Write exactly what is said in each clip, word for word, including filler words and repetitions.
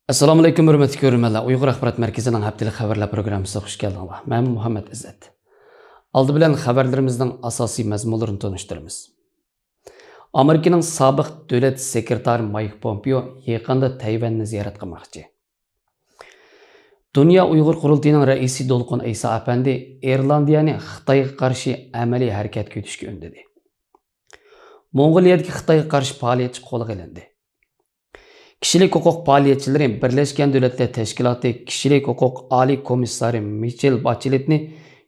ئەسسالامۇئەلەيكۇم، ھۆرمەتلىك كۆرۈرمەنلەر. ئۇيغۇر ئاخبارات مەركىزىنىڭ ھەپتىلىك خەۋەرلەر پروگراممىسىغا خۇش كەلدىڭلار. مەن مۇھەممەد ئىززەت. ئالدى بىلەن خەۋەرلىرىمىزنىڭ ئاساسىي مەزمۇنلىرىنى تونۇشتۇرىمىز. ئامېرىكىنىڭ سابىق دۆلەت سېكرېتارى مايك پومپېئو يېقىندا تەيۋەننى زىيارەت قىلماقچى. دۇنيا ئۇيغۇر قۇرۇلتىيىنىڭ رەئىسى دولقۇن ئەيسا ئەپەندى ئىرلاندىيەنى خىتايغا قارشى ئەمەلىي ھەرىكەتكە ئۆتۈشكە ئۈندىدى. موڭغۇلىيەدىكى خىتايغا قارشى پائالىيەتچى قولغا ئېلىندى. كىشىلىك ھوقۇق پائالىيەتچىلىرى بىرلەشكەن دۆلەتلەر تەشكىلاتى كىشىلىك ھوقۇق ئالىي كومىسسارى مىچېل باچېلېتنى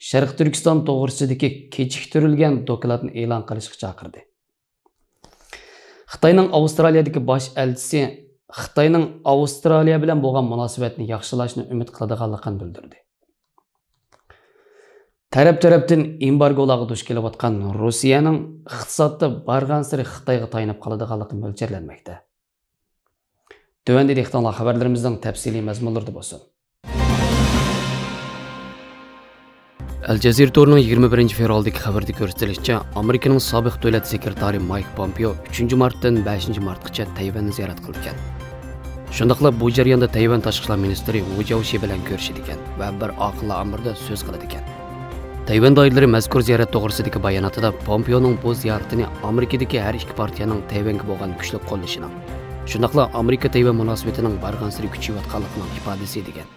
شەرقىي تۈركىستان توغرىسىدىكى كېچىكتۈرۈلگەن دوكلاتنى ئېلان قىلىشقا چاقىردى. خىتاينىڭ ئاۋسترالىيەدىكى باش ئەلچىسى خىتاينىڭ ئاۋسترالىيە بىلەن بولغان مۇناسىۋەتنى ياخشىلاشنى ئۈمىد قىلىدىغانلىقىنى بىلدۈردى. تەرەپ-تەرەپتىن ئېمبارگولارغا دۇچ كېلىۋاتقان روسىيەنىڭ ئىقتىسادتا بارغانسېرى خىتايغا تايىنىپ قالىدىغانلىقى مۆلچەرلەنمەكتە. تۆۋەندە دىققىتىڭلار خەۋەرلىرىمىزنىڭ تەپسىلىي مەزمۇنلىرىدا بولسۇن. ئەل جەزىرە تورىنىڭ يىگىرمە بىرىنچى فېۋرالدىكى خەۋىرىدە كۆرسىتىلىشىچە، ئامېرىكىنىڭ سابىق دۆلەت سېكرېتارى مايك پومپېئو ئۈچىنچى مارتتىن بەشىنچى مارتقىچە تەيۋەننى زىيارەت قىلىدىكەن. شۇنداقلا بۇ جەرياندا تەيۋەن تاشقى ئىشلار مىنىستىرى ۋۇ جياۋشى بىلەن كۆرۈشىدىكەن ۋە بىر ئاقىللار ئامبىرىدا سۆز قىلىدىكەن. تەيۋەن دائىرىلىرى مەزكۇر زىيارەت توغرىسىدىكى باياناتىدا پومپېئونىڭ بۇ زىيارىتىنى ئامېرىكىدىكى ھەر ئىككى پارتىيەنىڭ تەيۋەنگە بولغان كۈچلۈك قوللىشىنىڭ، شۇنداقلا ئامېرىكا تەيۋەن مۇناسىۋىتىنىڭ بارغانسېرى كۈچىيىۋاتقانلىقىنىڭ ئىپادىسى، دېگەن.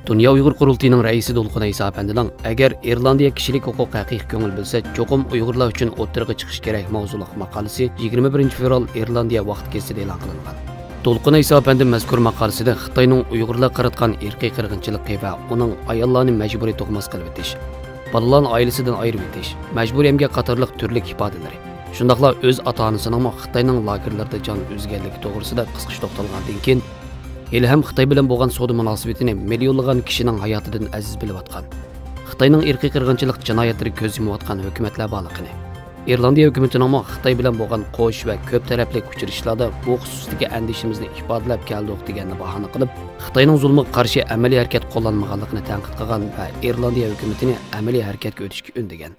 دۇنيا ئۇيغۇر قۇرۇلتىيىنىڭ رەئىسى دولقۇن ئەيسا ئەپەندىنىڭ، ئەگەر ئىرلاندىيە كىشىلىك ھوقۇققا ھەقىقىي كۆڭۈل بۆلسە، چوقۇم ئۇيغۇرلار ئۈچۈن ئوتتۇرىغا چىقىش كېرەك ماۋزۇلۇق ماقالىسى يىگىرمە بىرىنچى فېۋرال ئىرلاندىيە ۋاقتى گېزىتىدە ئېلان قىلىنغان. دولقۇن ئەيسا ئەپەندى مەزكۇر ماقالىسىدە خىتاينىڭ ئۇيغۇرلارغا قاراتقان ئىرقىي قىرغىنچىلىقى ۋە ئۇنىڭ ئاياللارنى مەجبۇرىي تۇغماس قىلىۋېتىش، بالىلارنى ئائىلىسىدىن ئايرىۋېتىش، مەجبۇرىي ئەمگەك قاتارلىق تۈرلۈك ئىپادىلىرى، شۇنداقلا ئۆز ئاتا-ئانىسىنىڭمۇ خىتاينىڭ لاگېرلىرىدا جان ئۈزگەنلىكى توغرىسىدا قىسقىچە توختالغاندىن كېيىن، ھېلىھەم خىتاي بىلەن بولغان سودا مۇناسىۋىتىنى مىليونلىغان كىشىنىڭ ھاياتىدىن ئەزىز بىلىۋاتقان، خىتاينىڭ ئىرقىي قىرغىنچىلىق جىنايەتلىرىگە كۆز يۇمۇۋاتقان ھۆكۈمەتلەر بارلىقىنى، ئىرلاندىيە ھۆكۈمىتىنىڭمۇ خىتاي بىلەن بولغان قوش ۋە كۆپ تەرەپلىك ئۇچرىشىشلاردا بۇ خۇسۇستىكى ئەندىشىمىزنى ئىپادىلەپ كەلدۇق دېگەننى باھانە قىلىپ، خىتاينىڭ زۇلمىغا قارشى ئەمەلىي ھەرىكەت قوللانمىغانلىقىنى تەنقىد قىلغان ۋە ئىرلاندىيە ھۆكۈمىتىنى ئەمەلىي ھەرىكەتكە ئۆتۈشكە ئۈندىگەن.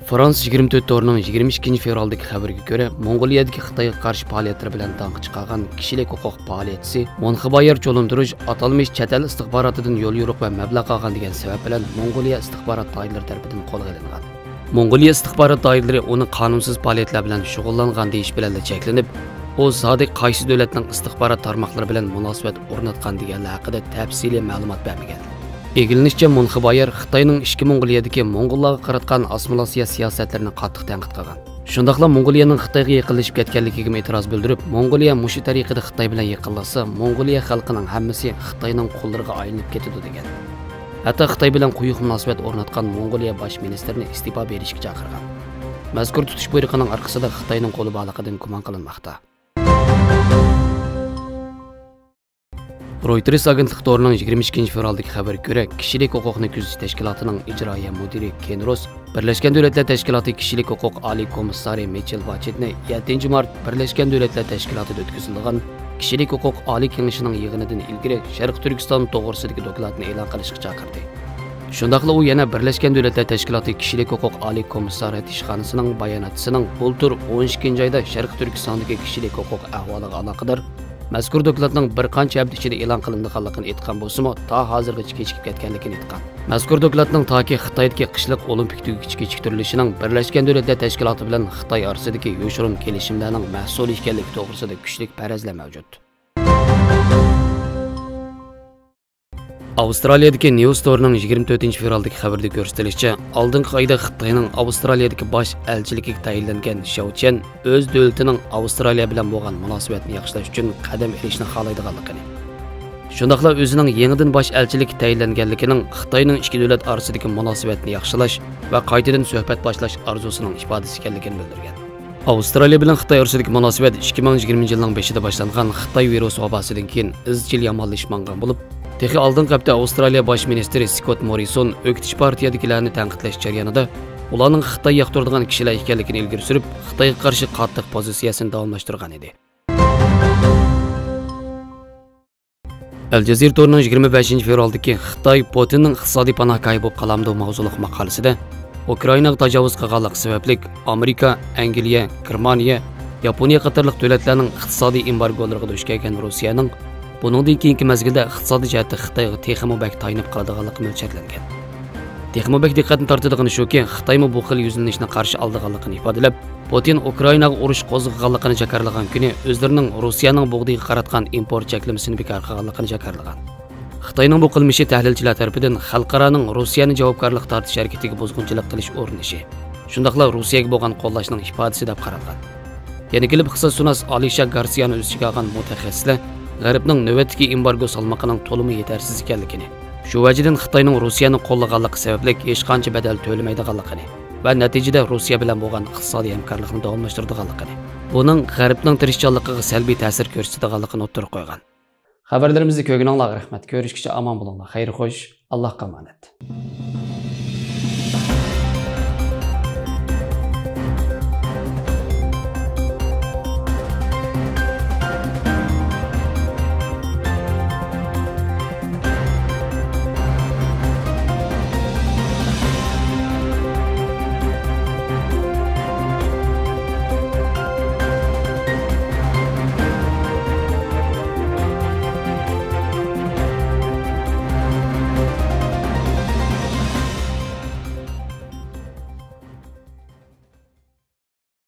فرانس يىگىرمە تۆت تورىنىڭ يىگىرمە ئىككىنچى فېۋرالدىكى خەۋىرىگە كۆرە، موڭغۇلىيەدىكى خىتايغا قارشى پائالىيەتلىرى بىلەن داڭقا چىقارغان كىشىلىك ھوقۇق پائالىيەتچىسى مونخېبايېر چولۇندۇرۇش ئاتالمىش چەت ئەل ئىستىخباراتىدىن يول يورۇق ۋە مەبلەغ ئالغان دېگەن سەۋەب بىلەن موڭغۇلىيە ئىستىخبارات دائىرىلىرى تەرىپىدىن قولغا ئېلىنغان. موڭغۇلىيە ئىستىخبارات دائىرىلىرى ئۇنى قانۇنسىز پائالىيەتلەر بىلەن شۇغۇللانغان دېيىش بىلەنلا چەكلىنىپ، ئۇ زادى قايسى دۆلەتنىڭ ئىستىخبارات تارماقلىرى بىلەن مۇناسىۋەت ئورناتقان دېگەنلەر ھەققىدە تەپسىلىي مەلۇمات بەرمىگەن. ئىگىلىنىشىچە، مونخېبايېر خىتاينىڭ ئىچكى موڭغۇلىيەدىكى موڭغۇللارغا قاراتقان ئاسسىمىلياتسىيە سىياسەتلىرىنى قاتتىق تەنقىد قىلغان. شۇنداقلا موڭغۇلىيەنىڭ خىتايغا يېقىنلىشىپ كەتكەنلىكىگىمۇ ئېتىراز بىلدۈرۈپ، موڭغۇلىيە مۇشۇ تەرىقىدە خىتاي بىلەن يېقىنلاشسا، موڭغۇلىيە خەلقىنىڭ ھەممىسى خىتاينىڭ قۇللىرىغا ئايلىنىپ كېتىدۇ، دېگەن. ھەتتا خىتاي بىلەن قويۇق مۇناسىۋەت ئورناتقان موڭغۇلىيە باش مىنىستىرىنى ئىستېپا بېرىشكە چاقىرغان. مەزكۇر تۇتۇش بۇيرۇقىنىڭ ئارقىسىدا خىتاينىڭ قولى بارلىقىدىن گۇمان قىلىنماقتا. رويتېرس ئاگېنتلىق تورىنىڭ يىگىرمە ئىككىنچى فېۋرالدىكى خەۋىرىگە كۆرە، كىشىلىك ھوقۇقنى كۆزىتىش تەشكىلاتىنىڭ ئىجرائىيە مۇدىرى كېن روس بىرلەشكەن دۆلەتلەر تەشكىلاتى كىشىلىك ھوقۇق ئالىي كومىسسارى مىچېل باچېتنى يەتتىنچى مارت بىرلەشكەن دۆلەتلەر تەشكىلاتىدا ئۆتكۈزۈلىدىغان كىشىلىك ھوقۇق ئالىي كېڭىشىنىڭ يىغىنىدىن ئىلگىرى شەرقىي تۈركىستان توغرىسىدىكى دوكلاتنى ئېلان قىلىشقا چاقىردى. شۇنداقلا ئۇ يەنە بىرلەشكەن دۆلەتلەر تەشكىلاتى كىشىلىك ھوقۇق ئالىي كومىسسارى ئىشخانىسىنىڭ باياناتچىسىنىڭ بۇلتۇر ئون ئىككىنچى ئايدا شەرقىي تۈركىستاندىكى كىشىلىك ھوقۇق ئەھۋالىغا ئالاقىدار مەزكۇر دوكلاتنىڭ بىر قانچە ھەپتە ئىچىدە ئېلان قىلىنىدىغانلىقىنى ئېيتقان بولسىمۇ، تا ھازىرغىچە كېچىكىپ كەتكەنلىكىنى ئېيتقان. مەزكۇر دوكلاتنىڭ تاكى خىتايدىكى قىشلىق ئولىمپىك تۈگىگىچە كېچىكتۈرۈلۈشىنىڭ بىرلەشكەن دۆلەتلەر تەشكىلاتى بىلەن خىتاي ئارىسىدىكى يوشۇرۇن كېلىشىملەرنىڭ مەھسۇلى ئىكەنلىكى توغرىسىدا كۈچلۈك پەرەزلەر مەۋجۇت. ئاۋسترالىيەدىكى نيۇز تورىنىڭ يىگىرمە تۆتىنچى فېۋرالدىكى خەۋىرىدە كۆرسىتىلىشىچە، ئالدىنقى ئايدا خىتاينىڭ ئاۋسترالىيەدىكى باش ئەلچىلىكىگە تەيىنلەنگەن شياۋ چيەن ئۆز دۆلىتىنىڭ ئاۋسترالىيە بىلەن بولغان مۇناسىۋەتنى ياخشىلاش ئۈچۈن قەدەم ئېلىشنى خالايدىغانلىقىنى، شۇنداقلا ئۆزىنىڭ يېڭىدىن باش ئەلچىلىككە تەيىنلەنگەنلىكىنىڭ خىتاينىڭ ئىككى دۆلەت ئارىسىدىكى مۇناسىۋەتنى ياخشىلاش ۋە قايتىدىن سۆھبەت باشلاش ئارزۇسىنىڭ ئىپادىسى ئىكەنلىكىنى بىلدۈرگەن. ئاۋسترالىيە بىلەن خىتاي ئارىسىدىكى مۇناسىۋەت ئىككى مىڭ يىگىرمىنچى يىلنىڭ بېشىدا باشلانغان خىتاي ۋىرۇسى ۋاباسىدىن كېيىن ئىزچىل يامانلىشىپ ماڭغان بولۇپ، تېخى ئالدىنقى ھەپتە ئاۋسترالىيە باش مىنىستىرى سكوت موررىسون ئۆكتىچى پارتىيەدىكىلەرنى تەنقىدلەش جەريانىدا ئۇلارنىڭ خىتاي ياقتۇرىدىغان كىشىلەر ئىكەنلىكىنى ئىلگىرى سۈرۈپ، خىتايغا قارشى قاتتىق پوزىتسىيەسىنى داۋاملاشتۇرغان ئىدى. ئەل جەزىرە تورىنىڭ يىگىرمە بەشىنچى فېۋرالدىكى خىتاي پۇتىننىڭ ئىقتىسادىي پاناھگاھى بولۇپ قالامدۇ ماۋزۇلۇق ماقالىسىدە، ئۇكرائىناغا تاجاۋۇز قىلغانلىقى سەۋەبلىك، ئامېرىكا، ئەنگلىيە، گېرمانىيە، ياپونىيە قاتارلىق دۆلەتلەرنىڭ ئىقتىسادىي ئېمبارگولىرىغا دۇچ كەلگەن روسىيەنىڭ بۇنىڭدىن كېيىنكى مەزگىلدە ئىقتىسادىي جەھەتتە خىتايغا تېخىمۇ بەك تايىنىپ قالىدىغانلىقى مۆلچەرلەنگەن. تېخىمۇ بەك دىققەتنى تارتىدىغىنى شۇكى، خىتايمۇ بۇ خىل يۈزلىنىشنى قارشى ئالىدىغانلىقىنى ئىپادىلەپ، پۇتىن ئۇكرائىناغا ئۇرۇش قوزغىغانلىقىنى جاكارلىغان كۈنى ئۆزلىرىنىڭ روسىيەنىڭ بۇغدىيىغا قاراتقان ئىمپورت چەكلىمىسىنى بىكار قىلغانلىقىنى جاكارلىغان. خىتاينىڭ بۇ قىلمىشى تەھلىلچىلەر تەرىپىدىن خەلقئارانىڭ روسىيەنى جاۋابكارلىققا تارتىش ھەرىكىتىگە بۇزغۇنچىلىق قىلىش ئۇرۇنۇشى، شۇنداقلا روسىيەگە بولغان قوللاشنىڭ ئىپادىسى دەپ قارالغان. يەنە كېلىپ ئىقتىسادشۇناس ئالىشا گارسىيانى ئۆز ئىچىگە ئالغان مۇتەخەسسىسلەر غەربنىڭ نۆۋەتتىكى ئېمبارگو سالمىقىنىڭ تولىمۇ يېتەرسىز ئىكەنلىكىنى، شۇ ۋەجىدىن خىتاينىڭ روسىيەنى قوللىغانلىقى سەۋەبلىك ھېچقانچە بەدەل تۆلىمەيدىغانلىقىنى ۋە نەتىجىدە روسىيە بىلەن بولغان ئىقتىسادىي ھەمكارلىقنى داۋاملاشتۇرىدىغانلىقىنى، بۇنىڭ غەربنىڭ تىرىشچانلىقىغا سەلبىي تەسىر كۆرسىتىدىغانلىقىنى ئوتتۇرىغا قويغان. خەۋەرلىرىمىزنى كۆرگىنىڭلارغا رەھمەت. كۆرۈشكىچە ئامان بولۇڭلار. خەير خوش. ئاللاھقا ئامانەت.